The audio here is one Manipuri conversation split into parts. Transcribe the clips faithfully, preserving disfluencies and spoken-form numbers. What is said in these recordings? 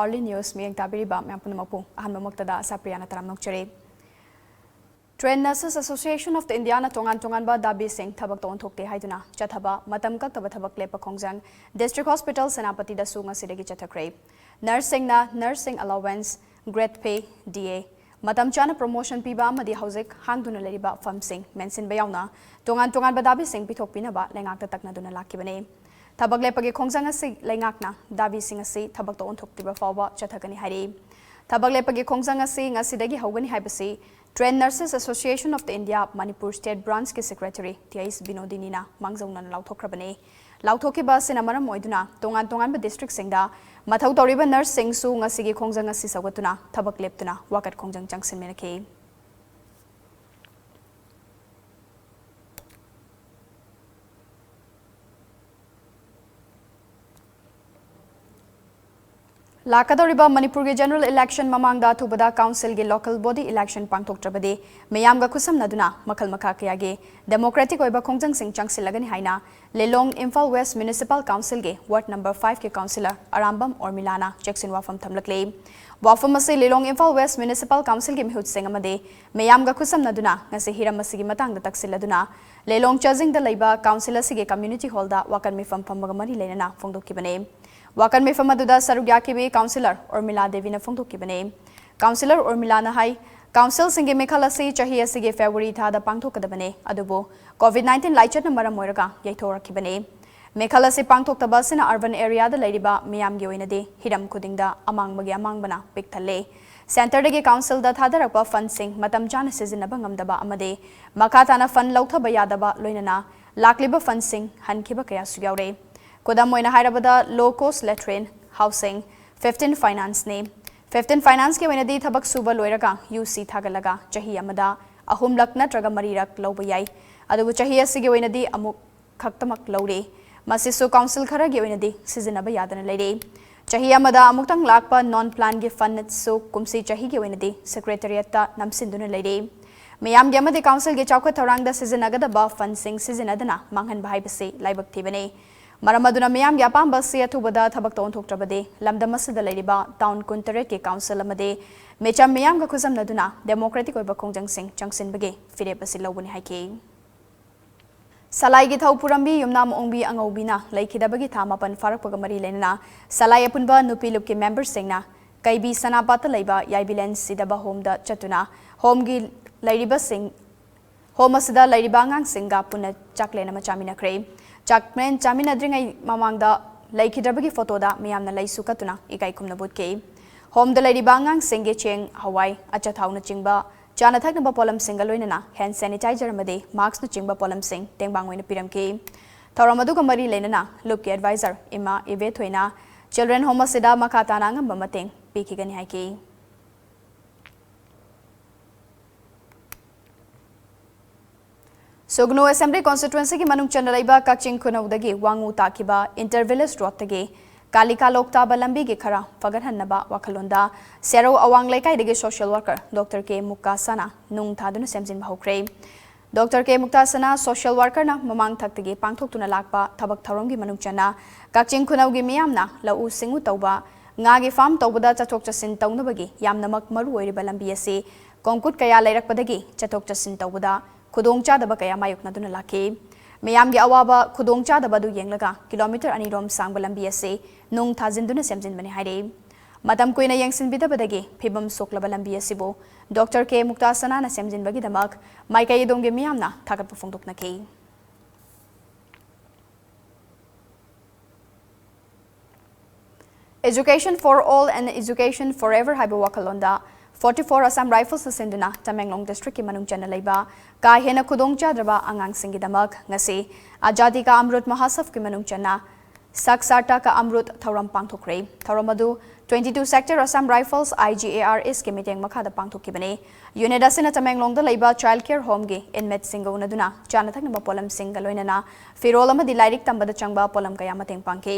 ꯑꯥꯔꯂꯤ ꯅ꯭ꯌꯨꯁ ꯃꯤꯠꯌꯦꯡ ꯇꯥꯕꯤꯔꯤꯕ ꯃꯌꯥꯝ ꯄꯨꯝꯅꯃꯛꯄꯨ ꯑꯍꯥꯟꯕꯃꯛꯇꯗ ꯑꯁꯥ ꯄ꯭ꯔꯤꯌꯥꯅ ꯇꯔꯥꯝꯅ ꯑꯣꯛꯆꯔꯤ꯫ Trained Nurses Association of the Indiaꯅ ꯇꯣꯉꯥꯟ ꯇꯣꯉꯥꯟꯕ ꯗꯥꯕꯤꯁꯤꯡ ꯊꯕꯛꯇ ꯑꯣꯟꯊꯣꯛꯇꯦ ꯍꯥꯏꯗꯨꯅ ꯆꯠꯊꯕ ꯃꯇꯝ ꯀꯛꯇꯕ ꯊꯕꯛ ꯂꯦꯞꯄ ꯈꯣꯡꯖꯪ District Hospital ꯁꯦꯅꯥꯄꯇꯤꯗꯁꯨ ꯉꯁꯤꯗꯒꯤ ꯆꯠꯊꯈ꯭ꯔꯦ꯫ Nurseꯁꯤꯡꯅ nursing allowance, grade pay, D A, ꯃꯇꯝ ꯆꯥꯅ promotion ꯄꯤꯕ ꯑꯃꯗꯤ ꯍꯧꯖꯤꯛ ꯍꯥꯡꯗꯨꯅ ꯂꯩꯔꯤꯕ ꯐꯝꯁꯤꯡ ꯃꯦꯟꯁꯤꯟꯕ ꯌꯥꯎꯅ ꯇꯣꯉꯥꯟ ꯇꯣꯉꯥꯟꯕ ꯗꯥꯕꯤꯁꯤꯡ ꯄꯤꯊꯣꯛꯄꯤꯅꯕ ꯂꯩꯉꯥꯛꯇ ꯇꯛꯅꯗꯨꯅ ꯂꯥꯛꯈꯤꯕꯅꯤ꯫ ꯊꯕꯛ ꯂꯦꯞꯄꯒꯤ ꯈꯣꯡꯖꯪ ꯑꯁꯤ ꯂꯩꯉꯥꯛꯅ ꯗꯥꯕꯤꯁꯤꯡ ꯑꯁꯤ ꯊꯕꯛꯇ ꯑꯣꯟꯊꯣꯛꯇ꯭ꯔꯤꯕ ꯐꯥꯎꯕ ꯆꯠꯊꯒꯅꯤ ꯍꯥꯏꯔꯤ꯫ ꯊꯕꯛ ꯂꯦꯞꯄꯒꯤ ꯈꯣꯡꯖꯪ ꯑꯁꯤ ꯉꯁꯤꯗꯒꯤ ꯍꯧꯒꯅꯤ ꯍꯥꯏꯕꯁꯤ Trained Nurses Association of the India Manipur State Branchꯀꯤ SecretaryTH ꯕꯤꯅꯣꯗꯤꯅꯤꯅ ꯃꯥꯡꯖꯧꯅꯅ ꯂꯥꯎꯊꯣꯛꯈ꯭ꯔꯕꯅꯤ꯫ ꯂꯥꯎꯊꯣꯛꯈꯤꯕ ꯑꯁꯤꯅ ꯃꯔꯝ ꯑꯣꯏꯗꯨꯅ ꯇꯣꯉꯥꯟ ꯇꯣꯉꯥꯟꯕ districtꯁꯤꯡꯗ ꯃꯊꯧ ꯇꯧꯔꯤꯕ nurseꯁꯤꯡꯁꯨ ꯉꯁꯤꯒꯤ ꯈꯣꯡꯖꯪ ꯑꯁꯤ ꯁꯧꯒꯠꯇꯨꯅ ꯊꯕꯛ ꯂꯦꯞꯇꯨꯅ ꯋꯥꯀꯠ ꯈꯣꯡꯖꯪ ꯆꯪꯁꯤꯟꯃꯤꯟꯅꯈꯤ꯫ ꯂꯥꯛꯀꯗꯧꯔꯤꯕ ꯃꯅꯤꯄꯨꯔꯒꯤ general election ꯃꯃꯥꯡꯗ ꯑꯊꯨꯕꯗ councilꯒꯤ local body election ꯄꯥꯡꯊꯣꯛꯇ꯭ꯔꯕꯗꯤ ꯃꯤꯌꯥꯝꯒ ꯈꯨꯠꯁꯝꯅꯗꯨꯅ ꯃꯈꯜ ꯃꯈꯥ ꯀꯌꯥꯒꯤ democratic ꯑꯣꯏꯕ ꯈꯣꯡꯖꯪꯁꯤꯡ ꯆꯪꯁꯤꯜꯂꯒꯅꯤ ꯍꯥꯏꯅ ꯂꯤꯂꯣꯡ Imphal West Municipal Councilꯒꯤ ward number fiveꯀꯤ councillor Arambam ꯎꯔꯃꯤꯂꯥꯅ ꯆꯦꯛꯁꯤꯟ ꯋꯥꯐꯝ ꯊꯝꯂꯛꯂꯤ꯫ ꯋꯥꯐꯝ ꯑꯁꯤ ꯂꯤꯂꯣꯡ ꯏꯝꯐꯥꯜ West Municipal Councilꯒꯤ ꯃꯤꯍꯨꯠꯁꯤꯡ ꯑꯃꯗꯤ ꯃꯤꯌꯥꯝꯒ ꯈꯨꯠꯁꯝꯅꯗꯨꯅ ꯉꯁꯤ ꯍꯤꯔꯝ ꯑꯁꯤꯒꯤ ꯃꯇꯥꯡꯗ ꯇꯛꯁꯤꯜꯂꯗꯨꯅ ꯂꯤꯂꯣꯡ ꯆꯥꯖꯤꯡꯗ ꯂꯩꯕ council ꯑꯁꯤꯒꯤ community hallꯗ ꯋꯥꯀꯠ ꯃꯤꯐꯝ ꯐꯝꯕꯒ ꯃꯔꯤ ꯂꯩꯅꯅ ꯐꯣꯡꯗꯣꯛꯈꯤꯕꯅꯤ꯫ ꯋꯥꯀꯠ ꯃꯤꯐꯝ ꯑꯗꯨꯗ ꯁꯔꯨꯛ ꯌꯥꯈꯤꯕꯤ councillor ꯎꯔꯃꯤꯂꯥ ꯗꯦꯕꯤꯅ ꯐꯣꯡꯗꯣꯛꯈꯤꯕꯅꯤ꯫ Councillor ꯎꯔꯃꯤꯂꯥꯅ ꯍꯥꯏ, councilꯁꯤꯡꯒꯤ ꯃꯤꯈꯜ ꯑꯁꯤ ꯆꯍꯤ ꯑꯁꯤꯒꯤ February ꯊꯥꯗ ꯄꯥꯡꯊꯣꯛꯀꯗꯕꯅꯤ, ꯑꯗꯨꯕꯨ COVID nineteen ꯂꯥꯏꯆꯠꯅ ꯃꯔꯝ ꯑꯣꯏꯔꯒ ꯌꯩꯊꯣꯛꯔꯛꯈꯤꯕꯅꯤ꯫ ꯃꯤꯈꯜ ꯑꯁꯤ ꯄꯥꯡꯊꯣꯛꯇꯕ ꯑꯁꯤꯅ urban areaꯗ ꯂꯩꯔꯤꯕ ꯃꯤꯌꯥꯝꯒꯤ ꯑꯣꯏꯅꯗꯤ ꯍꯤꯔꯝ ꯈꯨꯗꯤꯡꯗ ꯑꯃꯥꯡꯕꯒꯤ ꯑꯃꯥꯡꯕꯅ ꯄꯤꯛ ꯊꯜꯂꯦ꯫ Centreꯗꯒꯤ councilꯗ ꯊꯥꯗꯔꯛꯄ fundꯁꯤꯡ ꯃꯇꯝ ꯆꯥꯅ ꯁꯤꯖꯤꯟꯅꯕ ꯉꯝꯗꯕ ꯑꯃꯗꯤ ꯃꯈꯥ ꯇꯥꯅ fund ꯂꯧꯊꯕ ꯌꯥꯗꯕ, ꯂꯣꯏꯅꯅ ꯂꯥꯛꯂꯤꯕ fundꯁꯤꯡ ꯍꯟꯈꯤꯕ ꯀꯌꯥꯁꯨ ꯌꯥꯎꯔꯦ꯫ ꯈꯨꯗꯝ ꯑꯣꯏꯅ ꯍꯥꯏꯔꯕꯗ, low cost latrine, housing, fifteen financeꯅꯤ꯫ Fifteen financeꯀꯤ ꯑꯣꯏꯅꯗꯤ ꯊꯕꯛ ꯁꯨꯕ ꯂꯣꯏꯔꯒ UC ꯊꯥꯒꯠꯂꯒ ꯆꯍꯤ ꯑꯃꯗ ꯑꯍꯨꯝꯂꯛ ꯅꯠꯇ꯭ꯔꯒ ꯃꯔꯤꯔꯛ ꯂꯧꯕ ꯌꯥꯏ꯫ ꯑꯗꯨꯕꯨ ꯆꯍꯤ ꯑꯁꯤꯒꯤ ꯑꯣꯏꯅꯗꯤ ꯑꯃꯨꯛ ꯈꯛꯇꯃꯛ ꯂꯧꯔꯤ꯫ ꯃꯁꯤꯁꯨ council ꯈꯔꯒꯤ ꯑꯣꯏꯅꯗꯤ ꯁꯤꯖꯤꯟꯅꯕ ꯌꯥꯗꯅ ꯂꯩꯔꯤ꯫ ꯆꯍꯤ ꯑꯃꯗ ꯑꯃꯨꯛꯇꯪ ꯂꯥꯛꯄ non planꯒꯤ fundꯁꯨ ꯀꯨꯝꯁꯤ ꯆꯍꯤꯒꯤ ꯑꯣꯏꯅꯗꯤ secretariatꯇ ꯅꯝꯁꯤꯟꯗꯨꯅ ꯂꯩꯔꯤ꯫ ꯃꯤꯌꯥꯝꯒꯤ ꯑꯃꯗꯤ councilꯒꯤ ꯆꯥꯎꯈꯠ ꯊꯧꯔꯥꯡꯗ ꯁꯤꯖꯤꯟꯅꯒꯗꯕ fundꯁꯤꯡ ꯁꯤꯖꯤꯟꯅꯗꯅ ꯃꯥꯡꯍꯟꯕ ꯍꯥꯏꯕꯁꯤ ꯂꯥꯏꯕꯛ ꯊꯤꯕꯅꯤ꯫ ꯃꯔꯝ ꯑꯗꯨꯅ ꯃꯤꯌꯥꯝꯒꯤ ꯑꯄꯥꯝꯕ ꯑꯁꯤ ꯑꯊꯨꯕꯗ ꯊꯕꯛꯇ ꯑꯣꯟꯊꯣꯛꯇ꯭ꯔꯕꯗꯤ ꯂꯝꯗꯝ ꯑꯁꯤꯗ ꯂꯩꯔꯤꯕ ꯇꯥꯎꯟ ꯀꯨꯟꯇꯔꯦꯠꯀꯤ ꯀꯥꯎꯟꯁꯤꯜ ꯑꯃꯗꯤ ꯃꯤꯆꯝ ꯃꯤꯌꯥꯝꯒ ꯈꯨꯠꯁꯝꯅꯗꯨꯅ ꯗꯦꯃꯣꯀ꯭ꯔꯦꯇꯤꯛ ꯑꯣꯏꯕ ꯈꯣꯡꯖꯪꯁꯤꯡ ꯆꯪꯁꯤꯟꯕꯒꯤ ꯐꯤꯔꯦꯞ ꯑꯁꯤ ꯂꯧꯒꯅꯤ ꯍꯥꯏꯈꯤ꯫ ꯁꯂꯥꯏꯒꯤ ꯊꯧ ꯄꯨꯔꯝꯕꯤ ꯌꯨꯝꯅꯥꯝ ꯑꯣꯡꯕꯤ ꯑꯉꯧꯕꯤꯅ ꯂꯩꯈꯤꯗꯕꯒꯤ ꯊꯥ ꯃꯥꯄꯟ ꯐꯥꯔꯛꯄꯒ ꯃꯔꯤ ꯂꯩꯅꯅ ꯁꯂꯥꯏ ꯑꯄꯨꯟꯕ ꯅꯨꯄꯤ ꯂꯨꯞꯀꯤ ꯃꯦꯝꯕꯔꯁꯤꯡꯅ ꯀꯩꯕꯤ ꯁꯅꯥꯄꯥꯠꯇ ꯂꯩꯕ ꯌꯥꯏꯕꯤꯂꯦꯟ ꯁꯤꯗꯕ ꯍꯣꯝꯗ ꯆꯠꯇꯨꯅ ꯍꯣꯝꯒꯤ ꯂꯩꯔꯤꯕꯁꯤꯡ ꯍꯣꯝ ꯑꯁꯤꯗ ꯂꯩꯔꯤꯕ ꯑꯉꯥꯡꯁꯤꯡꯒ ꯄꯨꯟꯅ ꯆꯥꯛꯂꯦꯟ ꯑꯃ ꯆꯥꯃꯤꯟꯅꯈ꯭ꯔꯦ꯫ ꯆꯥꯛꯂꯦꯟ ꯆꯥꯃꯤꯟꯅꯗ꯭ꯔꯤꯉꯩ ꯃꯃꯥꯡꯗ ꯂꯩꯈꯤꯗ꯭ꯔꯕꯒꯤ ꯐꯣꯇꯣꯗ ꯃꯤꯌꯥꯝꯅ ꯂꯩꯁꯨ ꯀꯠꯇꯨꯅ ꯏꯀꯥꯏ ꯈꯨꯝꯅꯕ ꯎꯠꯈꯤ꯫ ꯍꯣꯝꯗ ꯂꯩꯔꯤꯕ ꯑꯉꯥꯡꯁꯤꯡꯒꯤ ꯆꯦꯡ, ꯍꯋꯥꯏ, ꯑꯆꯥꯊꯥꯎꯅꯆꯤꯡꯕ ꯆꯥꯅ ꯊꯛꯅꯕ ꯄꯣꯠꯂꯝꯁꯤꯡꯒ ꯂꯣꯏꯅꯅ ꯍꯦꯟ ꯁꯦꯅꯤꯇꯥꯏꯖꯔ ꯑꯃꯗꯤ ꯃꯥꯛꯁꯅꯆꯤꯡꯕ ꯄꯣꯠꯂꯝꯁꯤꯡ ꯇꯦꯡꯕꯥꯡ ꯑꯣꯏꯅ ꯄꯤꯔꯝꯈꯤ꯫ ꯊꯧꯔꯝ ꯑꯗꯨꯒ ꯃꯔꯤ ꯂꯩꯅꯅ ꯂꯨꯞꯀꯤ ꯑꯦꯗꯚꯥꯏꯖꯔ ꯏꯃꯥ ꯏꯕꯦꯊꯣꯏꯅ ꯆꯤꯜꯗ꯭ꯔꯦꯟ ꯍꯣꯝ ꯑꯁꯤꯗ ꯃꯈꯥ ꯇꯥꯅ ꯑꯉꯝꯕ ꯃꯇꯦꯡ ꯄꯤꯈꯤꯒꯅꯤ ꯍꯥꯏꯈꯤ꯫ ꯁꯨꯒꯅꯨ ꯑꯦꯁꯦꯝꯕ꯭ꯂꯤ ꯀꯣꯟꯁꯇꯤꯇ꯭ꯋꯦꯟꯁꯤꯒꯤ ꯃꯅꯨꯡ ꯆꯟꯅ ꯂꯩꯕ ꯀꯛꯆꯤꯡ ꯈꯨꯅꯧꯗꯒꯤ ꯋꯥꯉꯨ ꯇꯥꯈꯤꯕ ꯏꯟꯇꯔ ꯚꯤꯂꯦꯖ ꯔꯣꯗꯇꯒꯤ ꯀꯥꯂꯤꯀꯥ ꯂꯣꯛ ꯇꯥꯕ ꯂꯝꯕꯤꯒꯤ ꯈꯔ ꯐꯒꯠꯍꯟꯅꯕ ꯋꯥꯈꯜꯂꯣꯟꯗ ꯁꯦꯔꯧ ꯑꯋꯥꯡ ꯂꯩꯀꯥꯏꯗꯒꯤ ꯁꯣꯁꯤꯌꯦꯜ ꯋꯥꯔꯀꯔ ꯗꯣꯛꯇꯔ ꯀꯦ ꯃꯨꯛꯇꯥꯁꯅꯥ ꯅꯨꯡ ꯊꯥꯗꯨꯅ ꯁꯦꯝꯖꯤꯟꯕ ꯍꯧꯈ꯭ꯔꯦ꯫ ꯗꯣꯛꯇꯔ ꯀꯦ ꯃꯨꯛꯇꯥꯁꯅꯥ ꯁꯣꯁꯤꯌꯦꯜ ꯋꯥꯔꯀꯔꯅ ꯃꯃꯥꯡ ꯊꯛꯇꯒꯤ ꯄꯥꯡꯊꯣꯛꯇꯨꯅ ꯂꯥꯛꯄ ꯊꯕꯛ ꯊꯧꯔꯝꯒꯤ ꯃꯅꯨꯡ ꯆꯟꯅ ꯀꯛꯆꯤꯡ ꯈꯨꯅꯧꯒꯤ ꯃꯤꯌꯥꯝꯅ ꯂꯧꯎ ꯁꯤꯡꯎ ꯇꯧꯕ, ꯉꯥꯒꯤ ꯐꯥꯔꯝ ꯇꯧꯕꯗ ꯆꯠꯊꯣꯛ ꯆꯠꯁꯤꯟ ꯇꯧꯅꯕꯒꯤ ꯌꯥꯝꯅꯃꯛ ꯃꯔꯨ ꯑꯣꯏꯔꯤꯕ ꯂꯝꯕꯤ ꯑꯁꯤ ꯀꯣꯡꯀꯨꯠ ꯀꯌꯥ ꯂꯩꯔꯛꯄꯗꯒꯤ ꯆꯠꯊꯣꯛ ꯆꯠꯁꯤꯟ ꯇꯧꯕꯗ ꯈꯨꯗꯣꯡꯆꯥꯗꯕ ꯀꯌꯥ ꯃꯥꯌꯣꯛꯅꯗꯨꯅ ꯂꯥꯛꯈꯤ꯫ ꯃꯤꯌꯥꯝꯒꯤ ꯑꯋꯥꯕ ꯈꯨꯗꯣꯡꯆꯥꯗꯕ ꯑꯗꯨ ꯌꯦꯡꯂꯒ ꯀꯤꯂꯣꯃꯤꯇꯔ ꯑꯅꯤꯔꯣꯝ ꯁꯥꯡꯕ ꯂꯝꯕꯤ ꯑꯁꯤ ꯅꯨꯡ ꯊꯥꯖꯤꯟꯗꯨꯅ ꯁꯦꯝꯖꯤꯟꯕꯅꯤ ꯍꯥꯏꯔꯤ꯫ ꯃꯇꯝ ꯀꯨꯏꯅ ꯌꯦꯡꯁꯤꯟꯕꯤꯗꯕꯗꯒꯤ ꯐꯤꯕꯝ ꯁꯣꯛꯂꯕ ꯂꯝꯕꯤ ꯑꯁꯤꯕꯨ ꯗꯣꯛꯇꯔ ꯀꯦ ꯃꯨꯛꯇꯥꯁꯅꯥꯅ ꯁꯦꯝꯖꯤꯟꯕꯒꯤꯗꯃꯛ ꯃꯥꯏꯀꯩ ꯑꯗꯣꯝꯒꯤ ꯃꯤꯌꯥꯝꯅ ꯊꯥꯒꯠꯄ ꯐꯣꯡꯗꯣꯛꯅꯈꯤ꯫ Education for all and education forever ꯍꯥꯏꯕ ꯋꯥꯈꯜꯂꯣꯟꯗ forty four Assam Riflesꯅ ꯁꯤꯟꯗꯨꯅ ꯇꯃꯦꯡꯂꯣꯡ ꯗꯤꯁꯇ꯭ꯔꯤꯛꯀꯤ ꯃꯅꯨꯡ ꯆꯟꯅ ꯂꯩꯕ ꯀꯥ ꯍꯦꯟꯅ ꯈꯨꯗꯣꯡꯆꯥꯗ꯭ꯔꯕ ꯑꯉꯥꯡꯁꯤꯡꯒꯤꯗꯃꯛ ꯉꯁꯤ Azadi Ka Amrut Mahotsav ꯀꯤ ꯃꯅꯨꯡ ꯆꯟꯅ Saksarta Ka Amrut ꯊꯧꯔꯝ ꯄꯥꯡꯊꯣꯛꯈ꯭ꯔꯦ꯫ ꯊꯧꯔꯝ ꯑꯗꯨ twenty two Sector Assam Rifles, I G A R S ꯀꯤ ꯃꯤꯠꯌꯦꯡ ꯃꯈꯥꯗ ꯄꯥꯡꯊꯣꯛꯈꯤꯕꯅꯤ꯫ ꯌꯨꯅꯤꯠ ꯑꯁꯤꯅ ꯇꯃꯦꯡꯂꯣꯡꯗ ꯂꯩꯕ Child Care Homeꯒꯤ inmateꯁꯤꯡꯒ ꯎꯅꯗꯨꯅ ꯆꯥꯅ ꯊꯛꯅꯕ ꯄꯣꯠꯂꯝꯁꯤꯡꯒ ꯂꯣꯏꯅꯅ ꯐꯤꯔꯣꯜ ꯑꯃꯗꯤ ꯂꯥꯏꯔꯤꯛ ꯇꯝꯕꯗ ꯆꯪꯕ ꯄꯣꯠꯂꯝ ꯀꯌꯥ ꯃꯇꯦꯡ ꯄꯥꯡꯈꯤ꯫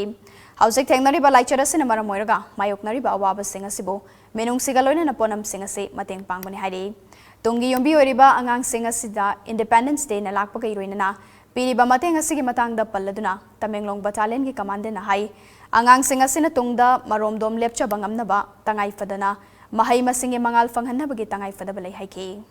ꯍꯧꯖꯤꯛ ꯊꯦꯡꯅꯔꯤꯕ ꯂꯥꯏꯆꯠ ꯑꯁꯤꯅ ꯃꯔꯝ ꯑꯣꯏꯔꯒ ꯃꯥꯌꯣꯛꯅꯔꯤꯕ ꯑꯋꯥꯕꯁꯤꯡ ꯑꯁꯤꯕꯨ ꯃꯤꯅꯨꯡꯁꯤꯒ ꯂꯣꯏꯅꯅ ꯄꯣꯠꯂꯝꯁꯤꯡ ꯑꯁꯤ ꯃꯇꯦꯡ ꯄꯥꯡꯕꯅꯤ ꯍꯥꯏꯔꯤ꯫ ꯇꯨꯡꯒꯤ ꯌꯨꯝꯕꯤ ꯑꯣꯏꯔꯤꯕ ꯑꯉꯥꯡꯁꯤꯡ ꯑꯁꯤꯗ Independence Dayꯅ ꯂꯥꯛꯄꯒ ꯏꯔꯣꯏꯅꯅ ꯄꯤꯔꯤꯕ ꯃꯇꯦꯡ ꯑꯁꯤꯒꯤ ꯃꯇꯥꯡꯗ ꯄꯜꯂꯗꯨꯅ ꯇꯃꯦꯡꯂꯣꯡ ꯕꯇꯥꯂꯤꯌꯟꯒꯤ ꯀꯃꯥꯟꯗꯦꯟꯅ ꯍꯥꯏ, ꯑꯉꯥꯡꯁꯤꯡ ꯑꯁꯤꯅ ꯇꯨꯡꯗ ꯃꯔꯣꯝꯗꯣꯝ ꯂꯦꯞꯆꯕ ꯉꯝꯅꯕ ꯇꯉꯥꯏ ꯐꯗꯅ ꯃꯍꯩ ꯃꯁꯤꯡꯒꯤ ꯃꯉꯥꯜ ꯐꯪꯍꯟꯅꯕꯒꯤ ꯇꯉꯥꯏ ꯐꯗꯕ ꯂꯩ ꯍꯥꯏꯈꯤ꯫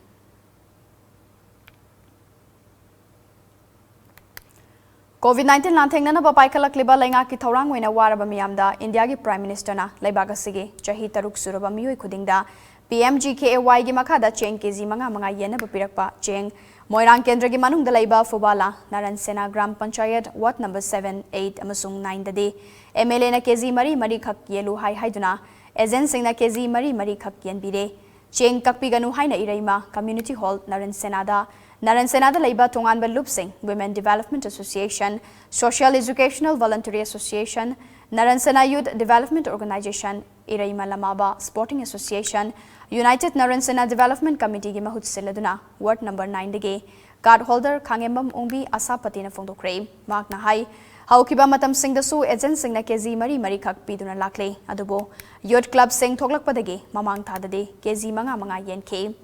COVID nineteen ꯂꯥꯟꯊꯦꯡꯅꯅꯕ ꯄꯥꯏꯈꯠꯂꯛꯂꯤꯕ ꯂꯩꯉꯥꯛꯀꯤ ꯊꯧꯔꯥꯡ ꯑꯣꯏꯅ ꯋꯥꯔꯕ ꯃꯤꯌꯥꯝꯗ ꯏꯟꯗꯤꯌꯥꯒꯤ Prime Minister ꯅ ꯂꯩꯕꯥꯛ ꯑꯁꯤꯒꯤ ꯆꯍꯤ ꯇꯔꯨꯛ ꯁꯨꯔꯕ ꯃꯤꯑꯣꯏ ꯈꯨꯗꯤꯡꯗ P M G K A Y ꯒꯤ ꯃꯈꯥꯗ ꯆꯦꯡ KG ꯃꯉꯥ ꯃꯉꯥ ꯌꯦꯟꯅꯕ ꯄꯤꯔꯛꯄ ꯆꯦꯡ ꯃꯣꯏꯔꯥꯡ ꯀꯦꯟꯗ꯭ꯔꯒꯤ ꯃꯅꯨꯡꯗ ꯂꯩꯕ Phubala, Naran Sena gram panchayat ward number seven, eight ꯑꯃꯁꯨꯡ nine ꯗꯗꯤ M L A ꯅ KG ꯃꯔꯤ ꯃꯔꯤ ꯈꯛ ꯌꯦꯜꯂꯨ ꯍꯥꯏ ꯍꯥꯏꯗꯨꯅ agent ꯁꯤꯡꯅ KG ꯃꯔꯤ ꯃꯔꯤ ꯈꯛ ꯌꯦꯟꯕꯤꯔꯦ꯫ ꯆꯦꯡ ꯀꯛꯄꯤꯒꯅꯨ ꯍꯥꯏꯅ ꯏꯔꯩꯃ Community Hall ꯅꯥꯔꯟ ꯁꯦꯅꯥꯗ, ꯅꯥꯔꯟ ꯁꯦꯅꯥꯗ ꯂꯩꯕ ꯇꯣꯉꯥꯟꯕ ꯂꯨꯞꯁꯤꯡ, Women Development Association, Social Educational Voluntary Association, ꯅꯥꯔꯟ ꯁꯦꯅꯥ Youth Development Organization, ꯏꯔꯩꯃ ꯂꯃꯥꯕ Sporting Association, United ꯅꯥꯔꯟ ꯁꯦꯅꯥ Development Committee ꯒꯤ ꯃꯍꯨꯠ ꯁꯤꯜꯂꯗꯨꯅ ꯋꯥꯔꯗ ꯅꯝꯕꯔ nine ꯗꯒꯤ card holder ꯈꯥꯉꯦꯝꯕꯝ ꯑꯣꯡꯕꯤ ꯑꯁꯥꯄꯇꯤꯅ ꯐꯣꯡꯗꯣꯛꯈ꯭ꯔꯦ꯫ ꯃꯍꯥꯛꯅ ꯍꯥꯏ, ꯍꯧꯈꯤꯕ ꯃꯇꯝꯁꯤꯡꯗꯁꯨ agent ꯁꯤꯡꯅ KG ꯃꯔꯤ ꯃꯔꯤ ꯈꯛ ꯄꯤꯗꯨꯅ ꯂꯥꯛꯂꯦ, ꯑꯗꯨꯕꯨ Youth Club ꯁꯤꯡ ꯊꯣꯛꯂꯛꯄꯗꯒꯤ ꯃꯃꯥꯡ ꯊꯥꯗꯗꯤ KG ꯃꯉꯥ ꯃꯉꯥ ꯌꯦꯟꯈꯤ꯫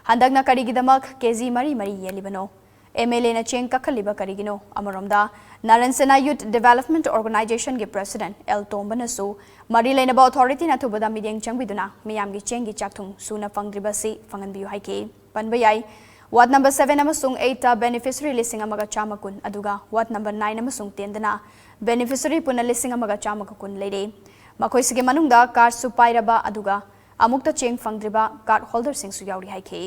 ꯍꯟꯗꯛꯅ ꯀꯔꯤꯒꯤꯗꯃꯛ KG ꯃꯔꯤ ꯃꯔꯤ ꯌꯦꯜꯂꯤꯕꯅꯣ? M L A ꯅ ꯆꯦꯡ ꯀꯛꯍꯜꯂꯤꯕ ꯀꯔꯤꯒꯤꯅꯣ? ꯑꯃꯔꯣꯝꯗ, ꯅꯥꯔꯟ ꯁꯦꯅꯥ Youth Development Organization ꯒꯤ President L ꯇꯣꯝꯕꯅꯁꯨ ꯃꯔꯤ ꯂꯩꯅꯕ authority ꯅ ꯑꯊꯨꯕꯗ ꯃꯤꯠꯌꯦꯡ ꯆꯪꯕꯤꯗꯨꯅ ꯃꯤꯌꯥꯝꯒꯤ ꯆꯦꯡꯒꯤ ꯆꯥꯛꯊꯨꯡ ꯁꯨꯅ ꯐꯪꯗ꯭ꯔꯤꯕꯁꯤ ꯐꯪꯍꯟꯕꯤꯌꯨ ꯍꯥꯏꯈꯤ꯫ ꯄꯟꯕ ꯌꯥꯏ, ꯋꯥꯔꯗ ꯅꯝꯕꯔ seven ꯑꯃꯁꯨꯡ eight ꯇ beneficiary ꯂꯤꯁꯤꯡ ꯑꯃꯒ ꯆꯥꯝꯃ ꯀꯨꯟ, ꯑꯗꯨꯒ ꯋꯥꯔꯗ ꯅꯝꯕꯔ nine ꯑꯃꯁꯨꯡ ten ꯗꯅ beneficiary ꯄꯨꯟꯅ ꯂꯤꯁꯤꯡ ꯑꯃꯒ ꯆꯥꯝꯃꯒ ꯀꯨꯟ ꯂꯩꯔꯦ꯫ ꯃꯈꯣꯏꯁꯤꯒꯤ ꯃꯅꯨꯡꯗ card ꯁꯨ ꯄꯥꯏꯔꯕ ꯑꯗꯨꯒ ꯑꯃꯨꯛꯇ ꯆꯦꯡ ꯐꯪꯗ꯭ꯔꯤꯕ card holder ꯁꯤꯡꯁꯨ ꯌꯥꯎꯔꯤ ꯍꯥꯏꯈꯤ꯫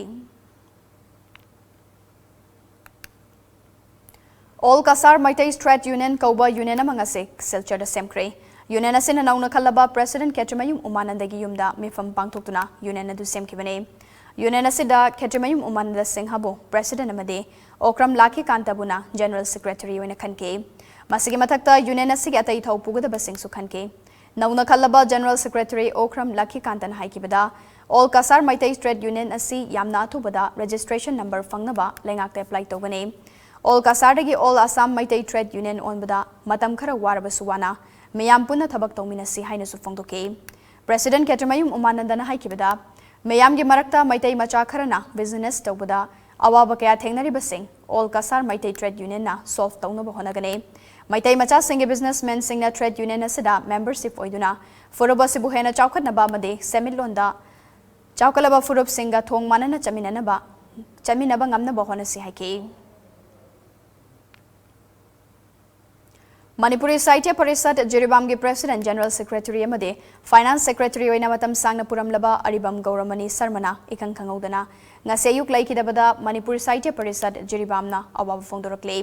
All Kasar Meitei Trade Union ꯀꯧꯕ union ꯑꯃ ꯉꯁꯤ ꯁꯤꯜꯆꯔꯗ ꯁꯦꯝꯈ꯭ꯔꯦ꯫ Union ꯑꯁꯤꯅ ꯅꯧꯅ ꯈꯜꯂꯕ President ꯈꯦꯇ꯭ꯔꯤꯃꯌꯨꯝ ꯎꯃꯥꯅꯟꯗꯒꯤ ꯌꯨꯝꯗ ꯃꯤꯐꯝ ꯄꯥꯡꯊꯣꯛꯇꯨꯅ union ꯑꯗꯨ ꯁꯦꯝꯈꯤꯕꯅꯤ꯫ Union ꯑꯁꯤꯗ ꯈꯦꯇ꯭ꯔꯤꯃꯌꯨꯝ ꯎꯃꯥꯅꯟꯗ ꯁꯤꯡꯍꯕꯨ President ꯑꯃꯗꯤ ꯑꯣꯀ꯭ꯔꯝ ꯂꯥꯈꯤꯀꯥꯟꯇꯕꯨꯅ General Secretary ꯑꯣꯏꯅ ꯈꯟꯈꯤ꯫ ꯃꯁꯤꯒꯤ ꯃꯊꯛꯇ union ꯑꯁꯤꯒꯤ ꯑꯇꯩ ꯏꯊꯧ ꯄꯨꯒꯗꯕꯁꯤꯡꯁꯨ ꯈꯟꯈꯤ꯫ ꯅꯧꯅ ꯈꯜꯂꯕ General Secretary Okram ꯂꯈꯤꯀꯥꯟꯇꯅ ꯍꯥꯏꯈꯤꯕꯗ, All Kasar Meitei Trade Union ꯑꯁꯤ ꯌꯥꯝꯅ ꯑꯊꯨꯕꯗ registration number ꯐꯪꯅꯕ ꯂꯩꯉꯥꯛꯇ apply ꯇꯧꯒꯅꯤ꯫ All Kasarꯗꯒꯤ All Assam Meitei Trade Union ꯑꯣꯟꯕꯗ ꯃꯇꯝ ꯈꯔ ꯋꯥꯔꯕꯁꯨ ꯋꯥꯅ ꯃꯤꯌꯥꯝ ꯄꯨꯟꯅ ꯊꯕꯛ ꯇꯧꯃꯤꯟꯅꯁꯤ ꯍꯥꯏꯅꯁꯨ ꯐꯣꯡꯗꯣꯛꯈꯤ꯫ President ꯈꯦꯇ꯭ꯔꯤꯃꯌꯨꯝ ꯎꯃꯥꯅꯟꯗꯅ ꯍꯥꯏꯈꯤꯕꯗ, ꯃꯤꯌꯥꯝꯒꯤ ꯃꯔꯛꯇ ꯃꯩꯇꯩ ꯃꯆꯥ ꯈꯔꯅ business ꯇꯧꯕꯗ ꯑꯋꯥꯕ ꯀꯌꯥ ꯊꯦꯡꯅꯔꯤꯕꯁꯤꯡ All Kasar Meitei Trade Union ꯅ solve ꯇꯧꯅꯕ ꯍꯣꯠꯅꯒꯅꯤ꯫ ꯃꯩꯇꯩ ꯃꯆꯥꯁꯤꯡꯒꯤ businessmen ꯁꯤꯡꯅ trade union ꯑꯁꯤꯗ membership ꯑꯣꯏꯗꯨꯅ ꯐꯨꯔꯨꯞ ꯑꯁꯤꯕꯨ ꯍꯦꯟꯅ ꯆꯥꯎꯈꯠꯅꯕ ꯑꯃꯗꯤ ꯁꯦꯟꯃꯤꯠꯂꯣꯟꯗ ꯆꯥꯎꯈꯠꯂꯕ ꯐꯨꯔꯨꯞꯁꯤꯡꯒ ꯊꯣꯡ ꯃꯥꯟꯅꯅ ꯆꯠꯃꯤꯟꯅꯅꯕ, ꯆꯠꯃꯤꯟꯅꯕ ꯉꯝꯅꯕ ꯍꯣꯠꯅꯁꯤ ꯍꯥꯏꯈꯤ꯫ ꯃꯅꯤꯄꯨꯔꯤ ꯁꯥꯍꯤꯇ꯭ꯌ ꯄꯔꯤꯁꯠ ꯖꯤꯔꯤꯕꯥꯝꯒꯤ President, General Secretary ꯑꯃꯗꯤ Finance Secretary ꯑꯣꯏꯅ ꯃꯇꯝ ꯁꯥꯡꯅ ꯄꯨꯔꯝꯂꯕ ꯑꯔꯤꯕꯝ ꯒꯧꯔꯃꯅꯤ ꯁꯔꯃꯅ ꯏꯈꯪ ꯈꯪꯍꯧꯗꯅ ꯉꯁꯤ ꯑꯌꯨꯛ ꯂꯩꯈꯤꯗꯕꯗ ꯃꯅꯤꯄꯨꯔ ꯁꯥꯍꯤꯇ꯭ꯌ ꯄꯔꯤꯁꯠ ꯖꯤꯔꯤꯕꯥꯝꯅ ꯑꯋꯥꯕ ꯐꯣꯡꯗꯣꯔꯛꯂꯤ꯫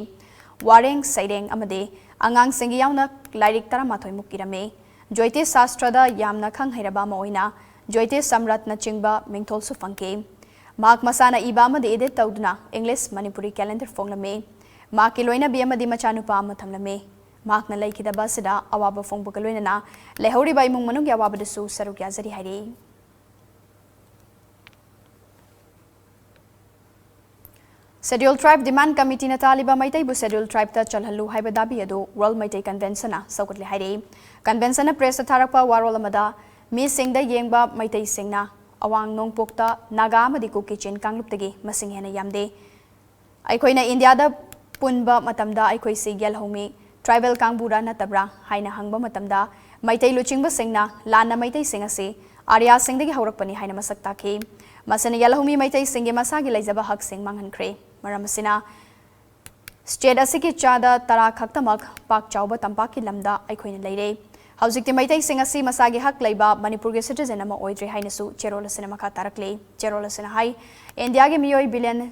ꯋꯥꯔꯦꯡ ꯁꯩꯔꯦꯡ ꯑꯃꯗꯤ ꯑꯉꯥꯡꯁꯤꯡꯒꯤ ꯌꯥꯎꯅ ꯂꯥꯏꯔꯤꯛ ꯇꯔꯥꯃꯥꯊꯣꯏ ꯃꯨꯛ ꯏꯔꯝꯃꯤ꯫ ꯖ꯭ꯌꯣꯇꯤꯁ ꯁꯥꯁꯇ꯭ꯔꯗ ꯌꯥꯝꯅ ꯈꯪ ꯍꯩꯔꯕ ꯑꯃ ꯑꯣꯏꯅ ꯖ꯭ꯌꯣꯇꯤꯁ ꯁꯝꯔꯥꯠꯅꯆꯤꯡꯕ ꯃꯤꯡꯊꯣꯜꯁꯨ ꯐꯪꯈꯤ꯫ ꯃꯍꯥꯛ ꯃꯁꯥꯅ ꯏꯕ ꯑꯃꯗꯤ edit ꯇꯧꯗꯨꯅ English ꯃꯅꯤꯄꯨꯔꯤ calendar ꯐꯣꯡꯂꯝꯃꯤ꯫ ꯃꯍꯥꯛꯀꯤ ꯂꯣꯏꯅꯕꯤ ꯑꯃꯗꯤ ꯃꯆꯥꯅꯨꯄꯥ ꯑꯃ ꯊꯝꯂꯝꯃꯤ꯫ ꯃꯍꯥꯛꯅ ꯂꯩꯈꯤꯗꯕ ꯑꯁꯤꯗ ꯑꯋꯥꯕ ꯐꯣꯡꯕꯒ ꯂꯣꯏꯅꯅ ꯂꯩꯍꯧꯔꯤꯕ ꯏꯃꯨꯡ ꯃꯅꯨꯡꯒꯤ ꯑꯋꯥꯕꯗꯁꯨ ꯁꯔꯨꯛ ꯌꯥꯖꯔꯤ ꯍꯥꯏꯔꯤ꯫ Scheduled Tribe Demand Committee ꯅ ꯇꯥꯜꯂꯤꯕ ꯃꯩꯇꯩꯕꯨ Scheduled Tribe ꯇ ꯆꯜꯍꯜꯂꯨ ꯍꯥꯏꯕ ꯗꯥꯕꯤ ꯑꯗꯨ World Meitei Convention ꯅ ꯁꯧꯒꯠꯂꯦ ꯍꯥꯏꯔꯤ꯫ Convention ꯅ press ꯇ ꯊꯥꯔꯛꯄ ꯋꯥꯔꯣꯜ ꯑꯃꯗ ꯃꯤꯁꯤꯡꯗ ꯌꯦꯡꯕ ꯃꯩꯇꯩꯁꯤꯡꯅ ꯑꯋꯥꯡ ꯅꯣꯡꯄꯣꯛꯇ ꯅꯥꯒꯥ ꯑꯃꯗꯤ ꯀꯨꯀꯤ ꯆꯤꯟ ꯀꯥꯡꯂꯨꯞꯇꯒꯤ ꯃꯁꯤꯡ ꯍꯦꯟꯅ ꯌꯥꯝꯗꯦ꯫ ꯑꯩꯈꯣꯏꯅ ꯏꯟꯗꯤꯌꯥꯗ ꯄꯨꯟꯕ ꯃꯇꯝꯗ ꯑꯩꯈꯣꯏꯁꯤ ꯌꯦꯜꯍꯧꯃꯤ, tribal ꯀꯥꯡꯕꯨꯔꯥ ꯅꯠꯇꯕ꯭ꯔꯥ ꯍꯥꯏꯅ ꯍꯪꯕ ꯃꯇꯝꯗ ꯃꯩꯇꯩ ꯂꯨꯆꯤꯡꯕꯁꯤꯡꯅ ꯂꯥꯟꯅ ꯃꯩꯇꯩꯁꯤꯡ ꯑꯁꯤ ꯑꯥꯔꯌꯥꯁꯤꯡꯗꯒꯤ ꯍꯧꯔꯛꯄꯅꯤ ꯍꯥꯏꯅ ꯃꯁꯛ ꯇꯥꯛꯈꯤ꯫ ꯃꯁꯤꯅ ꯌꯦꯜꯍꯧꯃꯤ ꯃꯩꯇꯩꯁꯤꯡꯒꯤ ꯃꯁꯥꯒꯤ ꯂꯩꯖꯕ ꯍꯛꯁꯤꯡ ꯃꯥꯡꯍꯟꯈ꯭ꯔꯦ꯫ ꯃꯔꯝ ꯑꯁꯤꯅ state ꯑꯁꯤꯒꯤ ꯆꯥꯗ ꯇꯔꯥ ꯈꯛꯇꯃꯛ ꯄꯥꯛ ꯆꯥꯎꯕ ꯇꯝꯄꯥꯛꯀꯤ ꯂꯝꯗ ꯑꯩꯈꯣꯏꯅ ꯂꯩꯔꯦ꯫ ꯍꯧꯖꯤꯛꯇꯤ ꯃꯩꯇꯩꯁꯤꯡ ꯑꯁꯤ ꯃꯁꯥꯒꯤ ꯍꯛ ꯂꯩꯕ ꯃꯅꯤꯄꯨꯔꯒꯤ citizen ꯑꯃ ꯑꯣꯏꯗ꯭ꯔꯦ ꯍꯥꯏꯅꯁꯨ ꯆꯦꯔꯣꯜ ꯑꯁꯤꯅ ꯃꯈꯥ ꯇꯥꯔꯛꯂꯤ꯫ ꯆꯦꯔꯣꯜ ꯑꯁꯤꯅ ꯍꯥꯏ, ꯏꯟꯗꯤꯌꯥꯒꯤ ꯃꯤꯑꯣꯏ billion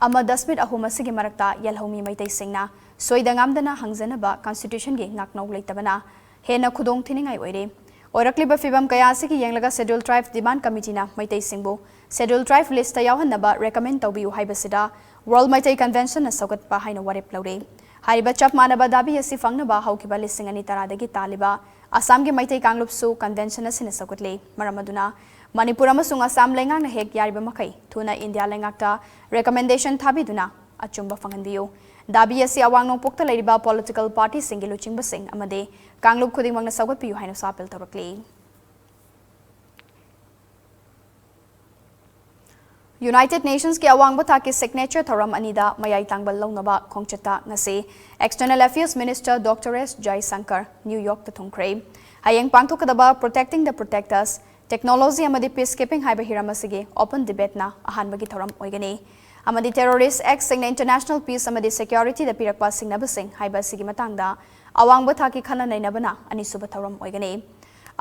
ꯑꯃ ꯗꯁꯃꯤꯠ ꯑꯍꯨꯝ ꯑꯁꯤꯒꯤ ꯃꯔꯛꯇ ꯌꯦꯜꯍꯧꯃꯤ ꯃꯩꯇꯩꯁꯤꯡꯅ ꯁꯣꯏꯗ ꯉꯥꯝꯗꯅ ꯍꯪꯖꯅꯕ constitution ꯒꯤ ꯉꯥꯛꯅꯧ ꯂꯩꯇꯕꯅ ꯍꯦꯟꯅ ꯈꯨꯗꯣꯡ ꯊꯤꯅꯤꯡꯉꯥꯏ ꯑꯣꯏꯔꯦ꯫ ꯑꯣꯏꯔꯛꯂꯤꯕ ꯐꯤꯕꯝ ꯀꯌꯥ ꯑꯁꯤꯒꯤ ꯌꯦꯡꯂꯒ Scheduled Tribe Demand Committee ꯅ ꯃꯩꯇꯩꯁꯤꯡꯕꯨ Scheduled Tribe list ꯇ ꯌꯥꯎꯍꯟꯅꯕ recommend ꯇꯧꯕꯤꯌꯨ ꯍꯥꯏꯕꯁꯤꯗ World Meitei Convention ꯅ ꯁꯧꯒꯠꯄ ꯍꯥꯏꯅ ꯋꯥꯔꯦꯞ ꯂꯧꯔꯦ꯫ ꯍꯥꯏꯔꯤꯕ ꯆꯞ ꯃꯥꯟꯅꯕ ꯗꯥꯕꯤ ꯑꯁꯤ ꯐꯪꯅꯕ ꯍꯧꯈꯤꯕ ꯂꯤꯁꯤꯡ ꯑꯅꯤ ꯇꯔꯥꯗꯒꯤ ꯇꯥꯜꯂꯤꯕ ꯑꯁꯥꯝꯒꯤ ꯃꯩꯇꯩ ꯀꯥꯡꯂꯨꯞꯁꯨ convention ꯑꯁꯤꯅ ꯁꯧꯒꯠꯂꯦ꯫ ꯃꯔꯝ ꯑꯗꯨꯅ ꯃꯅꯤꯄꯨꯔ ꯑꯃꯁꯨꯡ ꯑꯁꯥꯝ ꯂꯩꯉꯥꯛꯅ ꯍꯦꯛ ꯌꯥꯔꯤꯕ ꯃꯈꯩ ꯊꯨꯅ ꯏꯟꯗꯤꯌꯥ ꯂꯩꯉꯥꯛꯇ recommendation ꯊꯥꯕꯤꯗꯨꯅ ꯑꯆꯨꯝꯕ ꯐꯪꯍꯟꯕꯤꯌꯨ꯫ ꯗꯥꯕꯤ ꯑꯁꯤ ꯑꯋꯥꯡ ꯅꯣꯡꯄꯣꯛꯇ ꯂꯩꯔꯤꯕ political party ꯁꯤꯡꯒꯤ ꯂꯨꯆꯤꯡꯕꯁꯤꯡ ꯑꯃꯗꯤ ꯀꯥꯡꯂꯨꯞ ꯈꯨꯗꯤꯡꯃꯛꯅ ꯁꯧꯒꯠꯄꯤꯌꯨ ꯍꯥꯏꯅꯁꯨ appeal ꯇꯧꯔꯛꯂꯤ꯫ United Nations ꯀꯤ ꯑꯋꯥꯡꯕ ꯊꯥꯛꯀꯤ signature ꯊꯧꯔꯝ ꯑꯅꯤꯗ ꯃꯌꯥꯏ ꯇꯥꯡꯕ ꯂꯧꯅꯕ ꯈꯣꯡꯆꯠꯇ ꯉꯁꯤ External Affairs Minister Doctor S Jaishankar New York ꯇ ꯊꯨꯡꯈ꯭ꯔꯦ꯫ ꯍꯌꯦꯡ ꯄꯥꯡꯊꯣꯛꯀꯗꯕ Protecting the Protectors, Technology ꯑꯃꯗꯤ Peacekeeping ꯍꯥꯏꯕ ꯍꯤꯔꯝ ꯑꯁꯤꯒꯤ open debate ꯅ ꯑꯍꯥꯟꯕꯒꯤ ꯊꯧꯔꯝ ꯑꯣꯏꯒꯅꯤ꯫ ꯑꯃꯗꯤ terrorist act ꯁꯤꯡꯅ international peace ꯑꯃꯗꯤ security ꯗ ꯄꯤꯔꯛꯄ ꯁꯤꯡꯅꯕꯁꯤꯡ ꯍꯥꯏꯕ ꯑꯁꯤꯒꯤ ꯃꯇꯥꯡꯗ ꯑꯋꯥꯡꯕ ꯊꯥꯛꯀꯤ ꯈꯟꯅ ꯅꯩꯅꯕꯅ ꯑꯅꯤꯁꯨꯕ ꯊꯧꯔꯝ ꯑꯣꯏꯒꯅꯤ꯫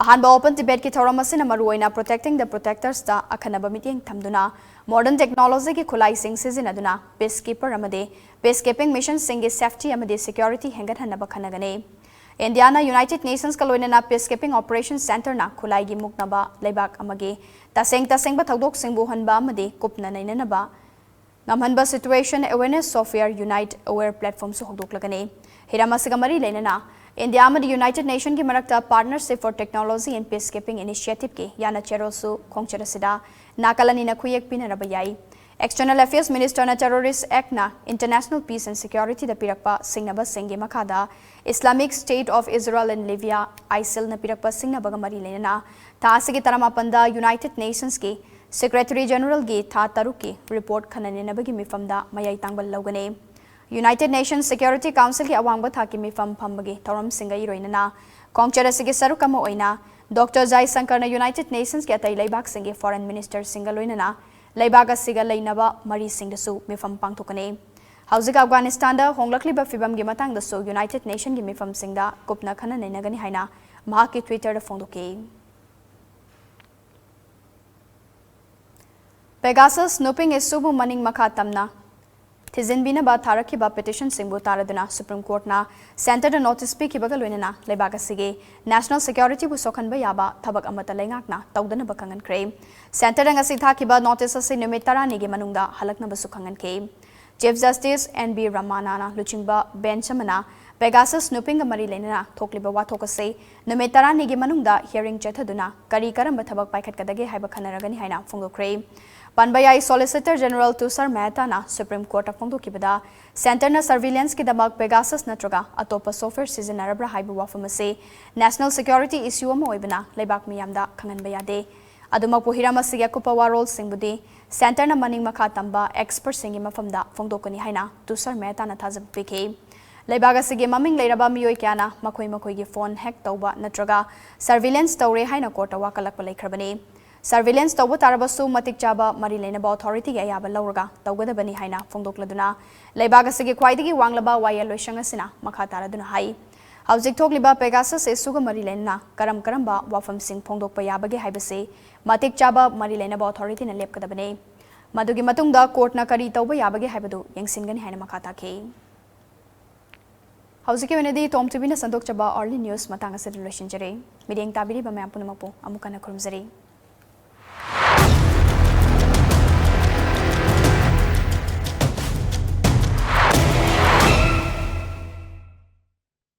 ꯑꯍꯥꯟꯕ open debate ꯀꯤ ꯊꯧꯔꯝ ꯑꯁꯤꯅ ꯃꯔꯨꯑꯣꯏꯅ Protecting the Protectors ꯇ ꯑꯈꯟꯅꯕ ꯃꯤꯠꯌꯦꯡ ꯊꯝꯗꯨꯅ modern technology ꯒꯤ ꯈꯨꯠꯂꯥꯏꯁꯤꯡ ꯁꯤꯖꯤꯟꯅꯗꯨꯅ peacekeeper ꯑꯃꯗꯤ peacekeeping mission ꯁꯤꯡꯒꯤ safety ꯑꯃꯗꯤ security ꯍꯦꯟꯒꯠꯍꯟꯅꯕ ꯈꯟꯅꯒꯅꯤ꯫ ꯏꯟꯗꯤꯌꯥꯅ United Nations ꯀ ꯂꯣꯏꯅꯅ peacekeeping operation centre ꯅ ꯈꯨꯠꯂꯥꯏꯒꯤ ꯃꯨꯛꯅꯕ ꯂꯩꯕꯥꯛ ꯑꯃꯒꯤ ꯇꯁꯦꯡ ꯇꯁꯦꯡꯕ ꯊꯧꯗꯣꯛꯁꯤꯡꯕꯨ ꯍꯟꯕ ꯑꯃꯗꯤ ꯀꯨꯞꯅ ꯅꯩꯅꯅꯕ ꯉꯝꯍꯟꯕ situation awareness software Unite Aware platform ꯁꯨ ꯍꯧꯗꯣꯛꯂꯒꯅꯤ꯫ ꯍꯤꯔꯝ ꯑꯁꯤꯒ ꯃꯔꯤ ꯂꯩꯅꯅ ꯏꯟꯗꯤꯌꯥ ꯑꯃꯗꯤ United Nation ꯒꯤ ꯃꯔꯛꯇ Partnership for Technology and Peacekeeping Initiative ꯀꯤ ꯌꯥꯅ ꯆꯦꯔꯣꯜꯁꯨ ꯈꯣꯡꯆꯠ ꯑꯁꯤꯗ ꯅꯥꯀꯜ ꯑꯅꯤꯅ ꯈꯨꯌꯦꯛ ꯄꯤꯅꯔꯕ ꯌꯥꯏ꯫ External Affairs Minister ꯅ terrorist act ꯅ international peace and security ꯗ ꯄꯤꯔꯛꯄ ꯁꯤꯡꯅꯕꯁꯤꯡꯒꯤ ꯃꯈꯥꯗ Islamic State of Israel in Libya, ISIL ꯅ ꯄꯤꯔꯛꯄ ꯁꯤꯡꯅꯕꯒ ꯃꯔꯤ ꯂꯩꯅꯅ ꯊꯥ ꯑꯁꯤꯒꯤ ꯇꯔꯥꯃꯥꯄꯟꯗ United Nations ꯀꯤ Secretary General ꯒꯤ ꯊꯥ ꯇꯔꯨꯛꯀꯤ report ꯈꯟꯅ ꯅꯩꯅꯕꯒꯤ ꯃꯤꯐꯝꯗ ꯃꯌꯥꯏ ꯇꯥꯡꯕ ꯂꯧꯒꯅꯤ꯫ United Nations Security Council ꯒꯤ ꯑꯋꯥꯡꯕ ꯊꯥꯛꯀꯤ ꯃꯤꯐꯝ ꯐꯝꯕꯒꯤ ꯊꯧꯔꯝꯁꯤꯡꯒ ꯏꯔꯣꯏꯅꯅ ꯈꯣꯡꯆꯠ ꯑꯁꯤꯒꯤ ꯁꯔꯨꯛ ꯑꯃ ꯑꯣꯏꯅ Doctor Jaishankar ꯅ United Nations ꯀꯤ ꯑꯇꯩ ꯂꯩꯕꯥꯛꯁꯤꯡꯒꯤ foreign minister ꯁꯤꯡꯒ ꯂꯣꯏꯅꯅ ꯂꯩꯕꯥꯛ ꯑꯁꯤꯒ ꯂꯩꯅꯕ ꯃꯔꯤꯁꯤꯡꯗꯁꯨ ꯃꯤꯐꯝ ꯄꯥꯡꯊꯣꯛꯀꯅꯤ꯫ ꯍꯧꯖꯤꯛ ꯑꯐꯒꯥꯅꯤꯁꯇꯥꯟꯗ ꯍꯣꯡꯂꯛꯂꯤꯕ ꯐꯤꯕꯝꯒꯤ ꯃꯇꯥꯡꯗꯁꯨ United Nation ꯒꯤ ꯃꯤꯐꯝꯁꯤꯡꯗ ꯀꯨꯞꯅ ꯈꯟꯅ ꯅꯩꯅꯒꯅꯤ ꯍꯥꯏꯅ ꯃꯍꯥꯛꯀꯤ Twitter ꯗ ꯐꯣꯡꯗꯣꯛꯈꯤ꯫ Pegasus snooping issue ꯕꯨ ꯃꯅꯤꯡ ꯃꯈꯥ ꯇꯝꯅ ꯊꯤꯖꯤꯟꯕꯤꯅꯕ ꯊꯥꯔꯛꯈꯤꯕ petition ꯁꯤꯡꯕꯨ ꯇꯥꯔꯗꯨꯅ Supreme Court ꯅ centre ꯗ notice ꯄꯤꯈꯤꯕꯒ ꯂꯣꯏꯅꯅ ꯂꯩꯕꯥꯛ ꯑꯁꯤꯒꯤ national security ꯕꯨ ꯁꯣꯛꯍꯟꯕ ꯌꯥꯕ ꯊꯕꯛ ꯑꯃꯠꯇ ꯂꯩꯉꯥꯛꯅ ꯇꯧꯗꯅꯕ ꯈꯪꯍꯟꯈ꯭ꯔꯦ꯫ Centre ꯗ ꯉꯁꯤ ꯊꯥꯈꯤꯕ notice ꯑꯁꯤ ꯅꯨꯃꯤꯠ ꯇꯔꯥꯅꯤꯒꯤ ꯃꯅꯨꯡꯗ ꯍꯜꯂꯛꯅꯕꯁꯨ ꯈꯪꯍꯟꯈꯤ꯫ Chief Justice N B Ramanana ꯂꯨꯆꯤꯡꯕ bench ꯑꯃꯅ Pegasus snooping ꯒ ꯃꯔꯤ ꯂꯩꯅꯅ ꯊꯣꯛꯂꯤꯕ ꯋꯥꯊꯣꯛ ꯑꯁꯤ ꯅꯨꯃꯤꯠ ꯇꯔꯥꯅꯤꯒꯤ ꯃꯅꯨꯡꯗ hearing ꯆꯠꯊꯗꯨꯅ ꯀꯔꯤ ꯀꯔꯝꯕ ꯊꯕꯛ ꯄꯥꯏꯈꯠꯀꯗꯒꯦ ꯍꯥꯏꯕ ꯈꯟꯅꯔꯒꯅꯤ ꯍꯥꯏꯅ ꯐꯣꯡꯗꯣꯛꯈ꯭ꯔꯦ꯫ ꯄꯟꯕ ꯌꯥꯏ, Solicitor General Tushar Mehta ꯅ Supreme Court ꯇ ꯐꯣꯡꯗꯣꯛꯈꯤꯕꯗ centre ꯅ surveillance ꯀꯤꯗꯃꯛ Pegasus ꯅꯠꯇ꯭ꯔꯒ ꯑꯇꯣꯞꯄ software ꯁꯤꯖꯤꯟꯅꯔꯕ꯭ꯔꯥ ꯍꯥꯏꯕ ꯋꯥꯐꯝ ꯑꯁꯤ national security issue ꯑꯃ ꯑꯣꯏꯕꯅ ꯂꯩꯕꯥꯛ ꯃꯤꯌꯥꯝꯗ ꯈꯪꯍꯟꯕ ꯌꯥꯗꯦ꯫ ꯑꯗꯨꯃꯛꯄꯨ ꯍꯤꯔꯝ ꯑꯁꯤꯒꯤ ꯑꯀꯨꯞꯄ ꯋꯥꯔꯣꯜꯁꯤꯡꯕꯨꯗꯤ ꯁꯦꯟꯇꯔꯅ ꯃꯅꯤꯡ ꯃꯈꯥ ꯇꯝꯕ ꯑꯦꯛꯁꯄꯔꯠꯁꯤꯡꯒꯤ ꯃꯐꯝꯗ ꯐꯣꯡꯗꯣꯛꯀꯅꯤ ꯍꯥꯏꯅ ꯇꯨꯁꯥꯔ ꯃꯦꯍꯇꯥꯅ ꯊꯥꯖꯕ ꯄꯤꯈꯤ꯫ ꯂꯩꯕꯥꯛ ꯑꯁꯤꯒꯤ ꯃꯃꯤꯡ ꯂꯩꯔꯕ ꯃꯤꯑꯣꯏ ꯀꯌꯥꯅ ꯃꯈꯣꯏ ꯃꯈꯣꯏꯒꯤ ꯐꯣꯟ ꯍꯦꯛ ꯇꯧꯕ ꯅꯠꯇ꯭ꯔꯒ ꯁꯔꯚꯤꯂꯦꯟꯁ ꯇꯧꯔꯦ ꯍꯥꯏꯅ ꯀꯣꯔꯠꯇ ꯋꯥꯀꯠꯂꯛꯄ ꯂꯩꯈ꯭ꯔꯕꯅꯤ꯫ ꯁꯔꯚꯤꯂꯦꯟꯁ ꯇꯧꯕ ꯇꯥꯔꯕꯁꯨ ꯃꯇꯤꯛ ꯆꯥꯕ ꯃꯔꯤ ꯂꯩꯅꯕ ꯑꯣꯊꯣꯔꯤꯇꯤꯒꯤ ꯑꯌꯥꯕ ꯂꯧꯔꯒ ꯇꯧꯒꯗꯕꯅꯤ ꯍꯥꯏꯅ ꯐꯣꯡꯗꯣꯛꯂꯗꯨꯅ ꯂꯩꯕꯥꯛ ꯑꯁꯤꯒꯤ ꯈ꯭ꯋꯥꯏꯗꯒꯤ ꯋꯥꯡꯂꯕ ꯋꯥꯌꯦꯜ ꯂꯣꯏꯁꯪ ꯑꯁꯤꯅ ꯃꯈꯥ ꯇꯥꯔꯗꯨꯅ ꯍꯥꯏ, ꯍꯧꯖꯤꯛ ꯊꯣꯛꯂꯤꯕ ꯄꯦꯒꯥꯁꯁ ꯏꯁꯨꯒ ꯃꯔꯤ ꯂꯩꯅꯅ ꯀꯔꯝ ꯀꯔꯝꯕ ꯋꯥꯐꯝꯁꯤꯡ ꯐꯣꯡꯗꯣꯛꯄ ꯌꯥꯕꯒꯦ ꯍꯥꯏꯕꯁꯤ ꯃꯇꯤꯛ ꯆꯥꯕ ꯃꯔꯤ ꯂꯩꯅꯕ ꯑꯣꯊꯣꯔꯤꯇꯤꯅ ꯂꯦꯞꯀꯗꯕꯅꯤ꯫ ꯃꯗꯨꯒꯤ ꯃꯇꯨꯡꯗ ꯀꯣꯔꯠꯅ ꯀꯔꯤ ꯇꯧꯕ ꯌꯥꯕꯒꯦ ꯍꯥꯏꯕꯗꯨ ꯌꯦꯡꯁꯤꯟꯒꯅꯤ ꯍꯥꯏꯅ ꯃꯈꯥ ꯇꯥꯈꯤ꯫ ꯍꯧꯖꯤꯛꯀꯤ ꯑꯣꯏꯅꯗꯤ ꯇꯣꯝ ꯇꯤꯚꯤꯅ ꯁꯟꯗꯣꯛꯆꯕ ꯑꯥꯔꯂꯤ ꯅ꯭ꯌꯨꯁ ꯃꯇꯥꯡ ꯑꯁꯤꯗ ꯂꯣꯏꯁꯤꯟꯖꯔꯦ꯫ ꯃꯤꯠꯌꯦꯡ ꯇꯥꯕꯤꯔꯤꯕ ꯃꯌꯥꯝ ꯄꯨꯝꯅꯃꯛꯄꯨ ꯑꯃꯨꯛ ꯍꯟꯅ ꯈꯨꯔꯨꯝꯖꯔꯤ꯫